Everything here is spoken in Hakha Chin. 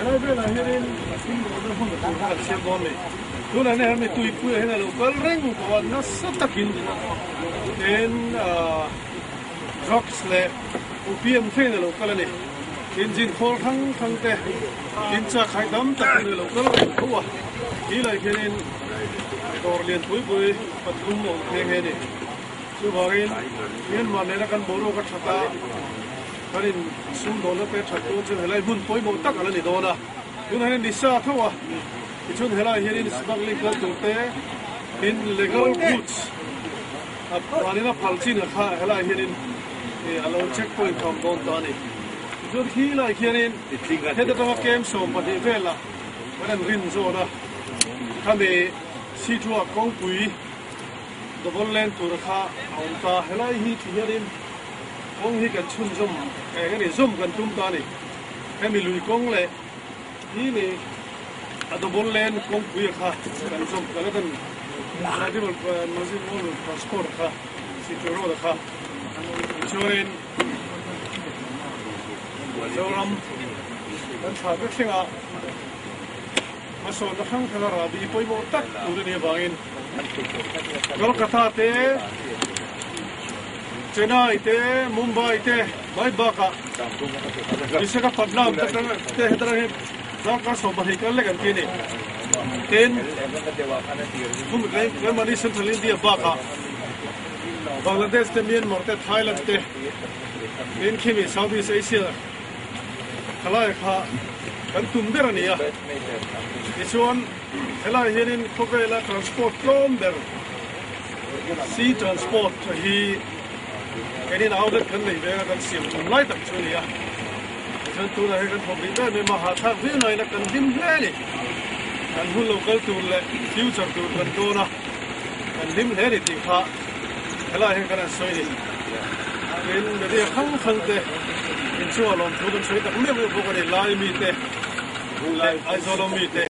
Helai velah hianin sumdawnna hmun a tur kha kan siam dawn a ni. Tunah hian hemi tuipuiah hian a lo kal reng tawh a, nasa takin tin drugs leh opium thlengin a lo kal a ni. Tin zin khawl hrang hrang te, tin chak hai tam tak in a lo kal reng tho a. Ti lai khianin dawr lian pui pui pathum a awm nghe nghe a ni. Chuvangin Myanmar nena kan boruak a that a, kan in sumdawnna te that dawn chuan helai hmun pawimawh tak a la ni dawn a. Tunah hian ni sa tho a, tichuan helai hianin smuggling kal tur te in legal goods a vanin a phal chin a kha helai hianin a lo check point tham dawn ta a ni. Tichuan khi lai khianin heta tanga kem 12 velah kan han rin zawn a, khami Sichua kawngpui Double lane tura kha a awm ta. Helai hi ti hianin kawng hi kan chhunzawm eng a ni, zawm kan tum ta a ni. Hemi lui kawng leh hi ni a double lane kawngpui a kha kan zawm kan kan multiple multiple transport a kha city road a kha tichuanin Mizoram kan thlah vek thlengah hmasawnna hrang hranga rahbi pawimawh tak tur a nih avangin Kolkata te, Chennai te, Mumbai te mai bakah Visakhapatnam te te hetah hi darkar 12 kal lek an ti a ni. Tin, Germany Central India bakah Bangladesh te, Myanmar te, Thailand te, tin khimi Southeast Asia thalai kha kan tum ber a ni a. Tichuan. Helai hianin khawvela transport tlawm ber sea transport hi keinin outlet kan nei veng a kan siam tum lai tak chu a ni a. Tichuan tunah hian kan thawk rih ber mai a, hahthlak viau nain a kan hlim hle a ni. Kan hun lo kal tur leh future tur kan dawn a, kan hlim hle a ni tih kha helai hian kan han sawi a ni. Tin, media hrang hrang te inchungah lawmthu kan sawi tak meuh meuh bawk a ni, Lai mite leh Aizawl awm mite.